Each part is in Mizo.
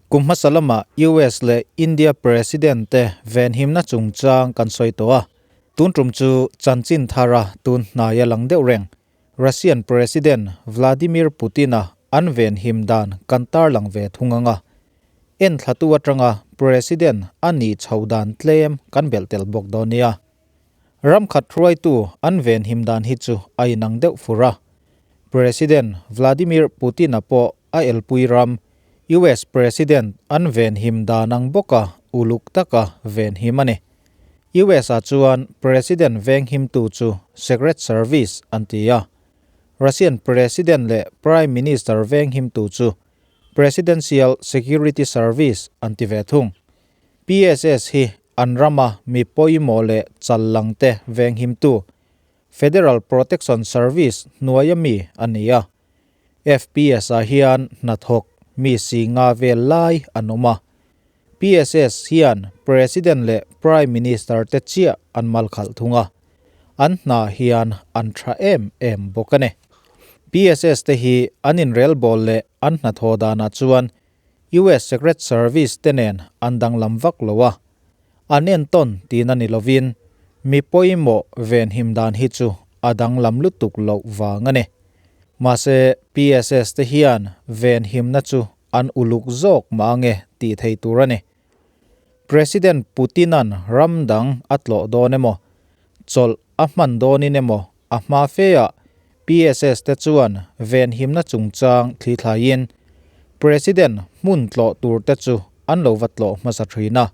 Kum hmasa lama US leh India President te venhimna chungchang kan sawi tawh a, tun tum chu chanchin thara tun hnai a lang deuh reng. Russian President Vladimir Putin-a an venhim dan kan tarlang ve thung ang a, enthlatu atanga President a nih chho dan tlem kan belh tel bawk dawn nia. Ram khat hruaitu an venhim dan hi chu a inang deuh fur a. President Vladimir Putin-a pawh a elpui ram US President an venhim dan ang bawka uluk taka venhim a ni. US-ah chuan President venghimtu chu Secret Service an ti a. Russian President leh Prime Minister venghimtu chu Presidential Security Service an ti ve thung. PSS hi an rama mi pawimawh leh challangte venghimtu Federal Protection Service hnuaia mi a ni a. FPS-ah hian hnathawk mi si nga vel lai an awm a. PSS hian President leh Prime Minister te chiah an mal khalh thung a, an hna hian an tha em em bawk a ni. PSS te hi an inrelbawl leh an hnathawh danah chuan US Secret Service te nen an danglam vak lo a, an entawn tihna ni lovin mi pawimawh venhim dan hi chu a danglam lutuk loh vang a ni. Mahse, PSS te hian venhimna chu an uluk zawk mah ange tih thei tur a ni. President Putin-a'n ram dang a tlawh dawn emaw, chawlh a hman dawnin emaw a hma feah PSS te chuan venhimna chungchang thlithlaiin President hmun tlawh tur te chu an lo va tlawh hmasa thin a.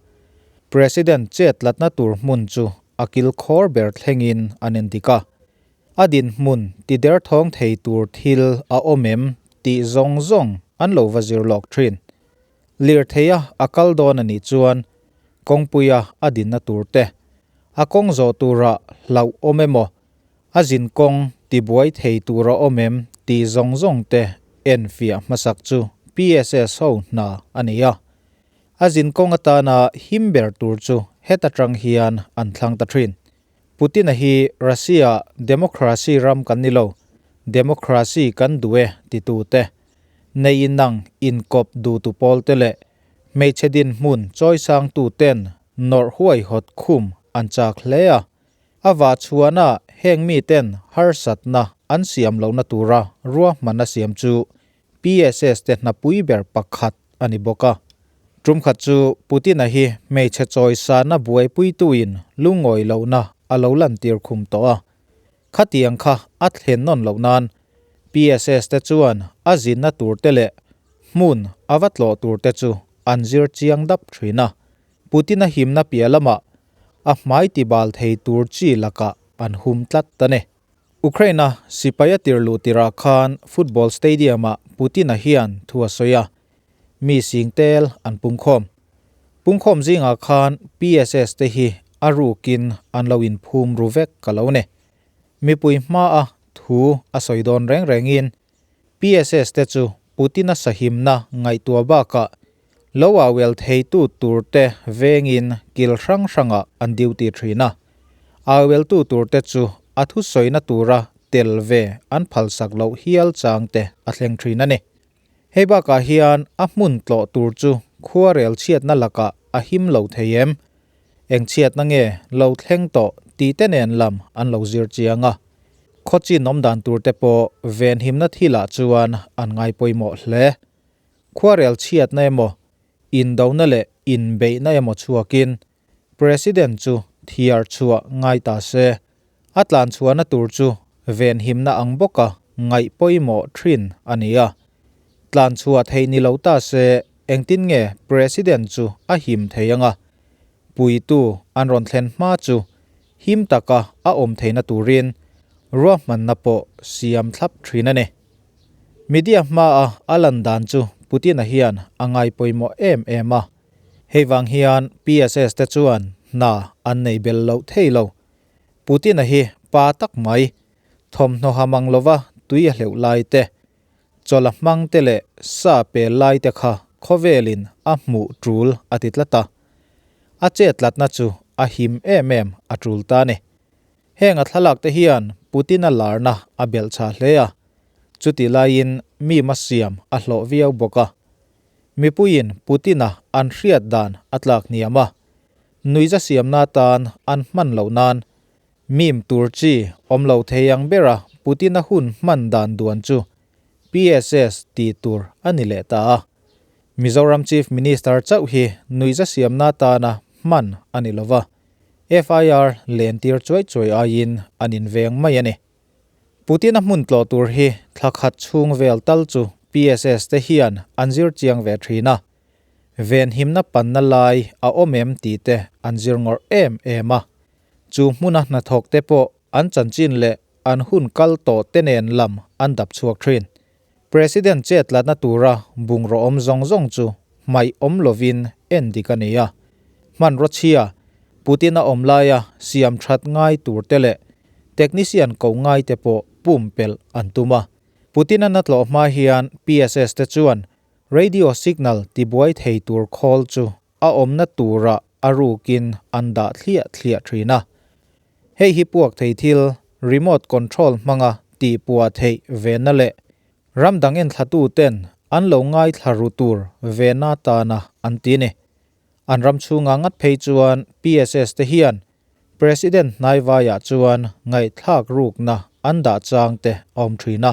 President chetlatna tur hmun chu a kilkhawr ber thlengin an endik a. A dinhmun ti derthawng thei tur thil a awm em tih zawng zawng an lo va zir lawk thin. Lirtheia a kal dawn a nih chuan kawngpuia a dinna tur te, a kawng zawh tura hlauh awm emaw, a zin kawng tibuai thei tur a awm em tih zawng zawng te enfiah hmasak chu PSS ho hna a ni a. A zin kawng atana him ber tur chu heta tang hian an thlang ta thin. Putin-a hi Russia democracy ram kan ni lo, democracy kan duh e titute, nei inang inkawp duhtu pawlte leh hmeichhe dinhmun chawisangtuten nawrh huaihawt khum an chak hle a. A vahchhuahna heng miten harsatna an siam lohna tura ruahmanna siam chu PSS te hnapui ber pakhat a ni bawk a. Tum khat chu Putin-a hi hmeichhe chawisana buaipuituin lungawi lohna a lo lantir khum tawh a. Khatiang kha a thlen nawn loh nan PSS te chuan a zinna tur te leh hmun a va tlawh tur te chu an zir chiang dap thin a. Putin-a himna piah lamah a hmai tibal thei tur chi lakah an hum tlat a ni. Ukraine-a sipai a tir luh tirah khan football stadium-ah Putin-a hian thu a sawi a, mi sing tel an pungkhawm. Pungkhawm zingah khan PSS te hi a rukin an lo inphum ru vek ka lo ni. Mipui hmaa thu a sawi dawn reng rengin PSS te chu Putin-a sahimna ngaihtuah bakah lo auel theitu turte vengin kil hrang hrangah an duty thin a. Aueltu turte chu a thusawina tura tel ve an phalsak loh hial changte a thleng thin a ni. Hei bakah hian a hmun tlawh tur chu khuarel chhiatna lakah a him lo thei em? Eng chhiatna nge lo thleng tawh tih te nen lam an lo zir chiang a. Khawchin awm dan tur te pawh venhimna thilah chuan an ngai pawimawh hle. Khuarel chhiatna emaw, indona leh inbeihna emaw chhuakin President chu thiar chhuah ngai ta se, a tlan chhuahna tur chu venhimna ang bawka ngaih pawimawh thin a ni a. Tlan chhuah theih ni lo ta se engtin nge President chu a him thei ang a? Puitu an rawn thlen hma chu him taka a awm theihna turin ruahmanna pawh siam thlap thin a ni. Media hmaa a lan dan chu Putin-a hian a ngai pawimawh em em a. Hei vang hian PSS te chuan hna an nei bel loh thei lo. Putin-a hi pa tak mai, thawmhnaw ha mang lova tui a hleuh lai te, chawlh a hmang te leh sa pel lai te kha khawvelin a hmuh tul a ti tlat a. A chetlatna chu a him em em a tul ta a ni. Heng a thlalak te hian Putin-a larna a belhchhah hle a, chutih laiin mi ma siam a hlawh viau bawk a. Mipuiin Putin-a an hriat dan a tlak hniam a, nuihza siamna atan an hman loh nan meme tur chi awm lo thei ang bera Putin-a hun hman dan duan chu PSS tih tur a ni leh ta a. Mizoram Chief Minister chauh hi nuihza siamna atana hman a ni lova, FIR lentir chuai chuai aiin an inveng mai a ni. Putin-a hmun tlawh tur hi thla khat chhung vel tal chu PSS te hian an zir chiang ve thin a, venhimna panna lai a awm em tih te an zir ngawrh em em a. Chu hmuna hnathawk te pawh an chanchin leh an hun kal tawh te nen lam an dap chhuak thin. President chetlatna tura bungraw awm zawng zawng chu hmaih awm lovin en dik a ni a. Hmanraw chhia, Putin a awm laia siam that ngai tur te leh technician ko ngai te pawh pumpelh an tum a. Putin-a na tlawh hma hian PSS te chuan radio signal tibuai thei tur khawl chu a awmna turah a rukin an dah thliah thliah thin a. Hei hi puak thei thil remote control hmanga tihpuah theih vena leh ram dang enthlatu ten an lo ngaithla ru tur vena tana an ti ni. An ram chhunga ngat phei chuan PSS te hian President hnaivaiah chuan ngaihthlak rukna an dah chang te a awm thin a.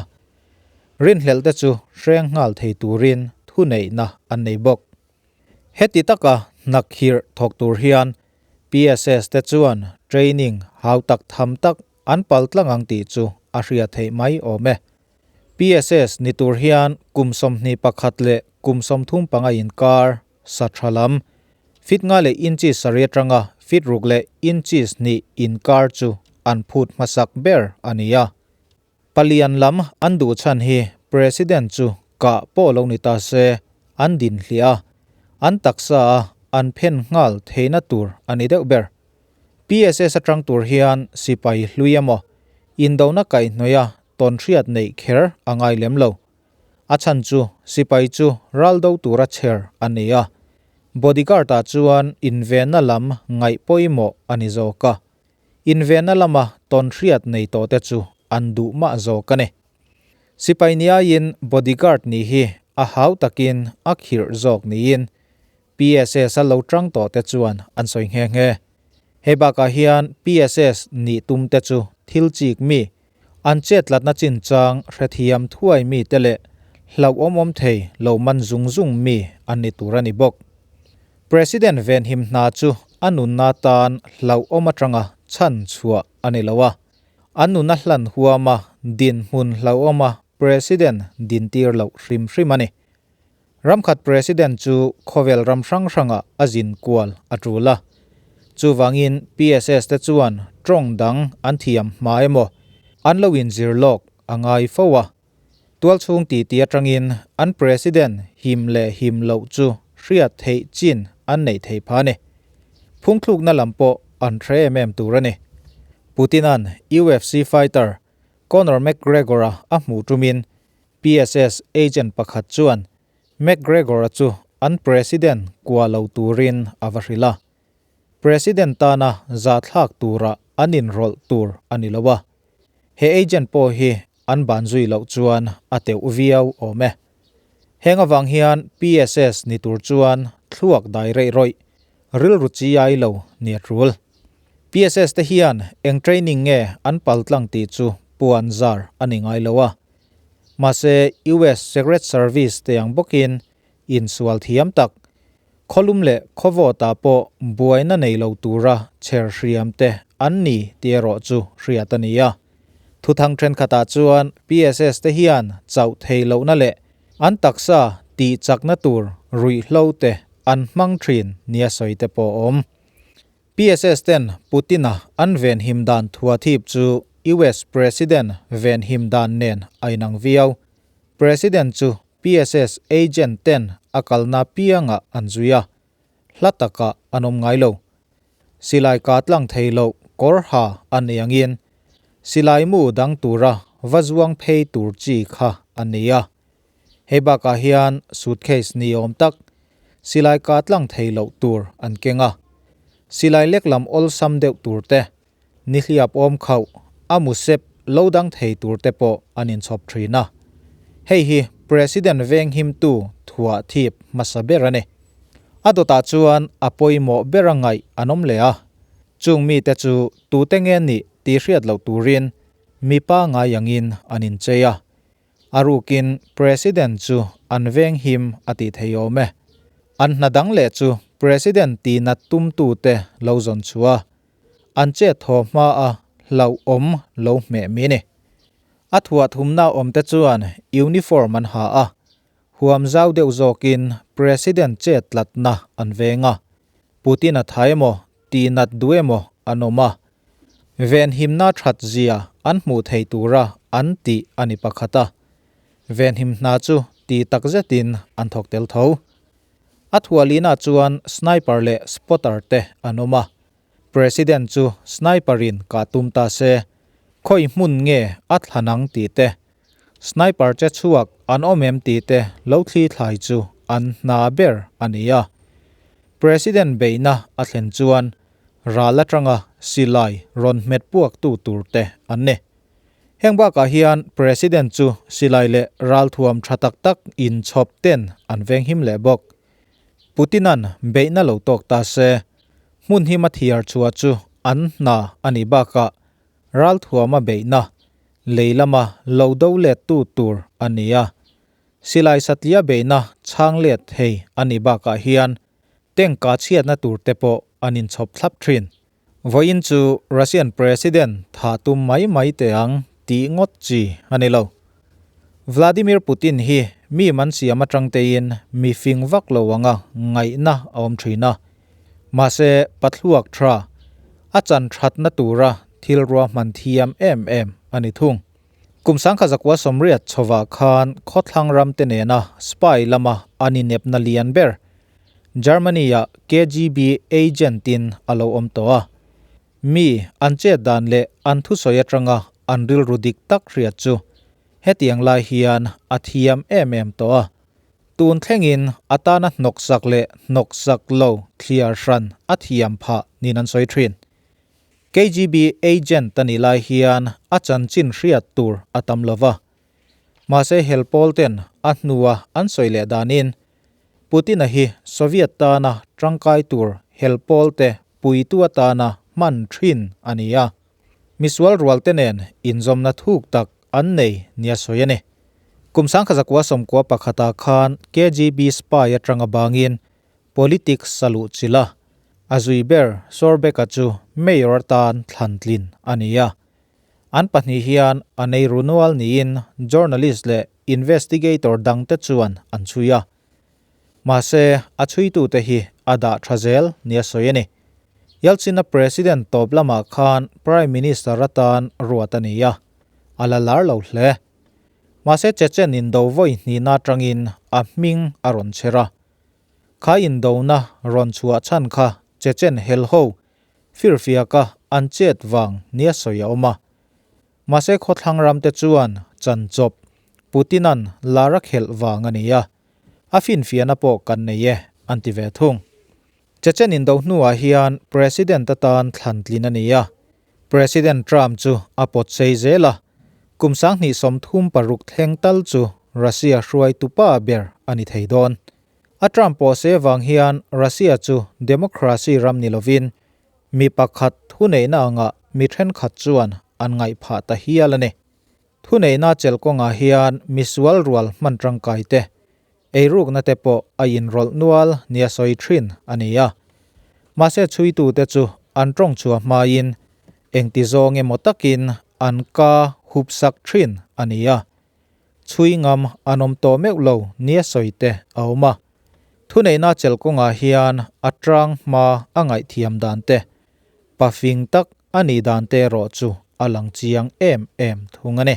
Rinhlelh te chu hreng nghal thei turin thuneihna an nei bawk. Heti taka hnakhirh thawk tur hian PSS te chuan training hau tak tham tak an pal tlang ang tih chu a hria theih mai awm e. PSS ni tur hian kum 21 leh kum 35 inkar sa tha lam, fit nga leh inches sarih atanga fit ruk leh inches hnih inkar chu an phut hmasak ber a ni a. Palian lam an duh chhan hi President chu kah pawh lo ni ta se an din hliah a, an taksa a an phen nghal theihna tur a ni deuh ber. PSS atang tur hian sipai hlui emaw indona kaihhnawih a tawnhriat neih kher a ngai lem lo. A chhan chu sipai chu ral do tura chher a ni a, bodyguard ah chuan invenna lam ngaih pawimawh a ni zawk a. Invenna lama tawnhriat nei tawh te chu an duh mah zawk a ni. Sipai ni aiin bodyguard nih hi a hau takin a khirh zawk niin PSS a lo tang tawh te chuan an sawi nghe nghe. Hei bakah hian PSS nih tum te chu thil chik mi, an chetlatna chinchang hrethiam thuai mi te leh hlauhawm awm thei lo man zung zung mi an ni tur a ni bawk. President venhim hna chu a nunna tan hlauhawm atanga chhan chhuah a ni lo a, an nuna hlan huama dinhmun hlauhawma President dintir loh hrim hrim a ni. Ramkhat President chu khawvel ram hrang hrangah a zin kual a tul a, chuvangin PSS te chuan tawng dang an thiam hma emaw an lo inzir lawk a ngai fo a. Tualchhung titi atangin an President him leh him loh chu hriat theih chin an neih theih phah a ni. Phungthlukna lam pawh an hre em em tur a ni. Putin-a'n UFC fighter Conor McGregor-a a hmuh tumin PSS agent pakhat chuan McGregor-a chu an President kua lo turin a va hrilh a. President tana zahthlak tura an inrawlh tur a ni lo a. He agent pawh hi an ban zui loh chuan a teuh viau awm e. Heng avang hian PSS ni tur chuan thluak dai reih rawih, rilru chi ai lo ni a tul. PSS te hian eng training nge an pal tlang tih chu puan zar a ni ngai lo a. Mahse US Secret Service te ang bawkin insual thiam tak, khawlum leh khawvawtah pawh buaina nei lo tura chher hriam te an ni tih erawh chu hriat a ni a. Thuthang thenkhatah chuan PSS te hian chauh thei lohna leh an taksa tih chakna tur ruihhlo te an hmang thin nia sawi te pawh a awm. PSS ten Putin-a an venhim dan thuathip chu US President venhim dan nen a inang viau. President chu PSS agent ten a kalna piangah an zui a, hla takah an awm ngai lo. Silai ka tlang thei loh kawr ha a ni angin silai mu dang tura va zuang phei tur chi kha a ni a. Hei bakah hian suitcase ni awm tak silai ka tlang thei loh tur an keng a. Silai lek lam awlsam deuh tur te, nihliap awm khauh a mu sep lo dang thei tur te pawh an inchhawp thin a. Hei hi President venghimtu thuah thip hmasa ber a ni. A dawtah chuan a pawimawh bera ngaih an awm leh a, chung mite chu tute nge nih tih hriat loh turin mipa ngai angin an inchei a. A rukin President chu an veng him a tih thei awm e. An hna dang leh chu President tihnat tumtute lo zawn chhuah a, an chet thaw hma a hlauhawm lo hmeh mi ni. A thuah thumna awmte chuan uniform an ha a, huam zau deuh zawkin President chet tlatna an veng a, Putin a tha emaw, tihnat duh emaw an awm a, venhimna that zia an hmuh thei tura an tih a ni pakhat a, venhim hna chu ti tak zetin an thawk tel tho. A thualinah chuan sniper leh spotter te an awm a, President chu sniper in kah tum ta se, khawi hmun nge a thlan ang tih te, sniper che chhuak an awm em tih te lo thli thlai chu an hna ber a ni a. President beihna a thlen chuan ral atanga silai rawn hmet puak tu tur te an ni. Heng bakah hian President chu silai leh ralthuam tha tak tak inchhawp ten an venghim leh bawk. Putinan beihna lo tawk ta se, hmun hima thiar chhuah chu an hna a nih bakah ralthuama beihna lei lama lo do lettu tur a ni a. Silai satlia beihna chhang let thei a nih bakah hian tengka chhiatna tur te pawh an inchhawp thlap thin. Vawiin chu Russian President tha tum mai mai teh ang tih ngawt chi a ni lo. Vladimir Putin hi mi man siam atang tein mi fing vak lo anga ngaihna a awm thin a. Mahse, pathluak tha a chan thatna tura thil ruahman thiam em em a ni thung. Kum sangkha zakua sawmriat chhovah khan khawthlang ram te nena spy lama an inepna lian ber Germany-ah KGB agent-in a lo awm tawh a. Mi an chet dan leh an thusawi atanga an rilru dik tak hriat chu hetiang lai hian a thiam em em tawh a. Tun thlengin a tana hnawksak leh hnawksak lo thliar hran a thiam phah niin an sawi thin. KGB agent a nih lai hian a chanchin hriat tur a tam lo va. Mahse helpawl ten a hnua an sawi leh danin Putin-a hi Soviet tana tangkai tur helpawl te puitu atana hman thin a ni a. Misual rual te nen inzawmna thuk tak an nei nia sawi a ni. Kum sangkhazakua sawmkua pakhatah khan KGB spy atanga bangin politics a luh chilh a, a zui ber Sorbek-a chu mayor atan thlan tlin a ni a. An pahnih hian a nei ru nual niin journalist leh investigator dangte chuan an chhui a. Mahse, a chhuitute hi a dah tha zel nia sawi a ni. Yeltsin-a president tawp lamah khan prime minister atan ruat a ni a, a la lar lo hle. Mahse, Chechen indo vawi hnihna atangin a hming a rawn chher a. Kha indona rawn chhuah chhan kha Chechen helho Firfiaka an chet vang nia sawi a awm a. Mahse khawthlang ramte chuan chan chawp Putinan lar a khelh vang a ni a, a finfiahna pawh kan nei e an ti ve thung. Chechen indo hnuah hian President atan thlan tlin a ni a, President Trump chu a pawt sei zel a, kum 2036 thleng tal chu Russia hruaitu pa ber a ni thei dawn. A Trump pawh se vang hian Russia chu democracy ram ni lovin mi pakhat thuneihna angah mi thenkhat chuan an ngaih phah ta hial a ni. Thuneihna chelh kawngah hian misual rual hman tangkai te, eirukna te pawh a inrawlh nual nia sawi thin a ni a. Mahse chhuitute chu an tawng chhuah hmain engti zawng emaw takin an ka hupsak thin a ni a. Chhui ngam an awm tawh meuh lo nia sawi te a awm a. Thuneihna chelh kawngah hian a tang hma a ngaihthiam dan te, pafing tak a nih dan te erawh chu a lang chiang em em thung a ni.